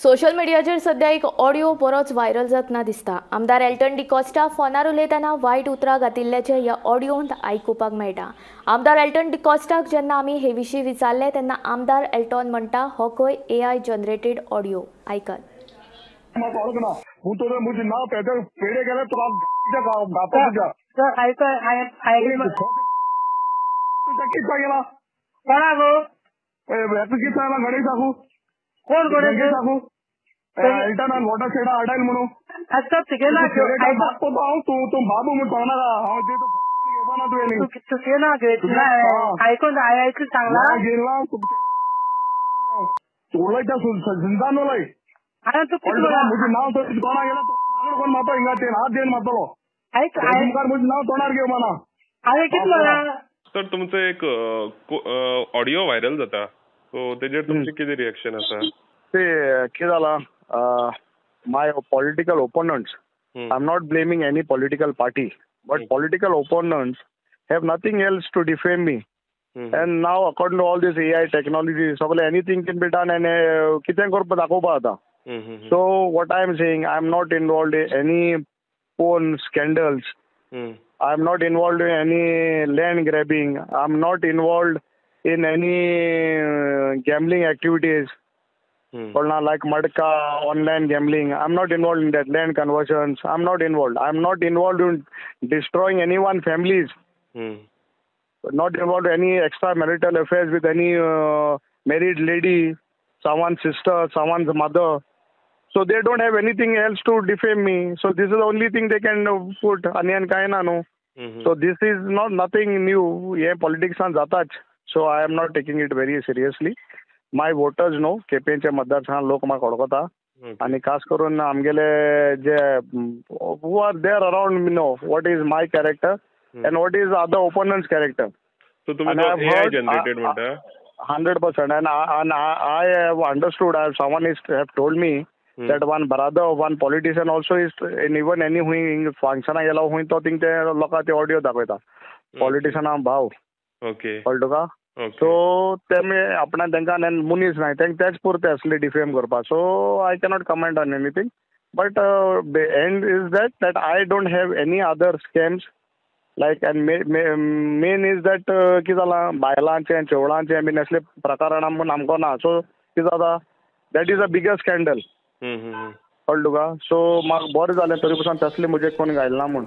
Social मिडियाचेर सध्या एक ऑडियो बरोच व्हायरल जातना दिसता. आमदार एल्टन डिकॉस्टा फोनार उलयतना वायट उतरां घातिल्ल्याचें ह्या ऑडियोंत आयकुपाक मेळटा. आमदार एल्टन डिकॉस्टाक जेन्ना आमी हे विशीं विचारलें तेन्ना आमदार एल्टन म्हणटा हो खंय एआय जनरेटेड ऑडियो. आयकात. कोण गणेश एल्टनान वॉटर शेडा आडायल म्हणून अच्छा तुगे ना हांव तूं तूं बाबू म्हूण सांगनाका हांव ते घेवपा ना तुवें तुगे ना घेतला आयकून आयकून सांगला घेतला उलयता सिंधान उलय. आनी तूं कितें म्हजें नांव तोंडार गेलें कोण मारतो हिंगा तेन हात घेवन मारतलो मुखार म्हजें नांव तोंडार घेवपा ना. हांवें कितें म्हणलां सर? तुमचो एक ऑडियो व्हायरल जाता सो तेजेर तुमचें कितें रिएक्शन आसा? ते कितें जालां, my political opponents, I am not blaming any political party, but political opponents have nothing else to defame me. And now according to all this AI technology सगळें anything can be done and कितें करपा दाखोवपा जाता. So what I am saying, I am not involved in any phone scandals, I am not involved in any land grabbing, I am not involved in any gambling activities. Like Madka, online gambling. I'm not involved in that. Land conversions. I'm not involved. I'm not involved in destroying anyone's families. Not involved in any extramarital affairs with any married lady, someone's sister, someone's mother. So they don't have anything else to defame me. So this is the only thing they can put. Anyan kai na no. So this is not nothing new. Yeah, politics an jatach. So I am not taking it very seriously. My voters know केपेंच्या मतदारसंघात लोक म्हाका वळखता आनी खास करून आमगेले जे who are there around me know what is my character and what is other opponents character. So तुमी AI generated म्हणटा? 100%. And I have understood, I someone is have told me that one brother one politician also is in even any हुंय फंक्शनाक गेला हुंय तो thing ते लोकांक ते audio दाखयता पॉलिटिशना भाव. Okay, कळ्ळें तुका? सो तेमी आपणा तांकां मनीस नाय तांकां तेच पुरते असले डिफेम करपाक. So I cannot comment on anything, but end is that that I don't have any other scams like. And main is that कितें जालां बायलांचें चेवडांचें बीन असले प्रकरणां म्हूण आमकां ना. सो कितें जाता, that is a biggest scandal. कळ्ळें तुका? सो म्हाका बरें जालें तरी पसून तसलें म्हजें कोण घायना म्हूण.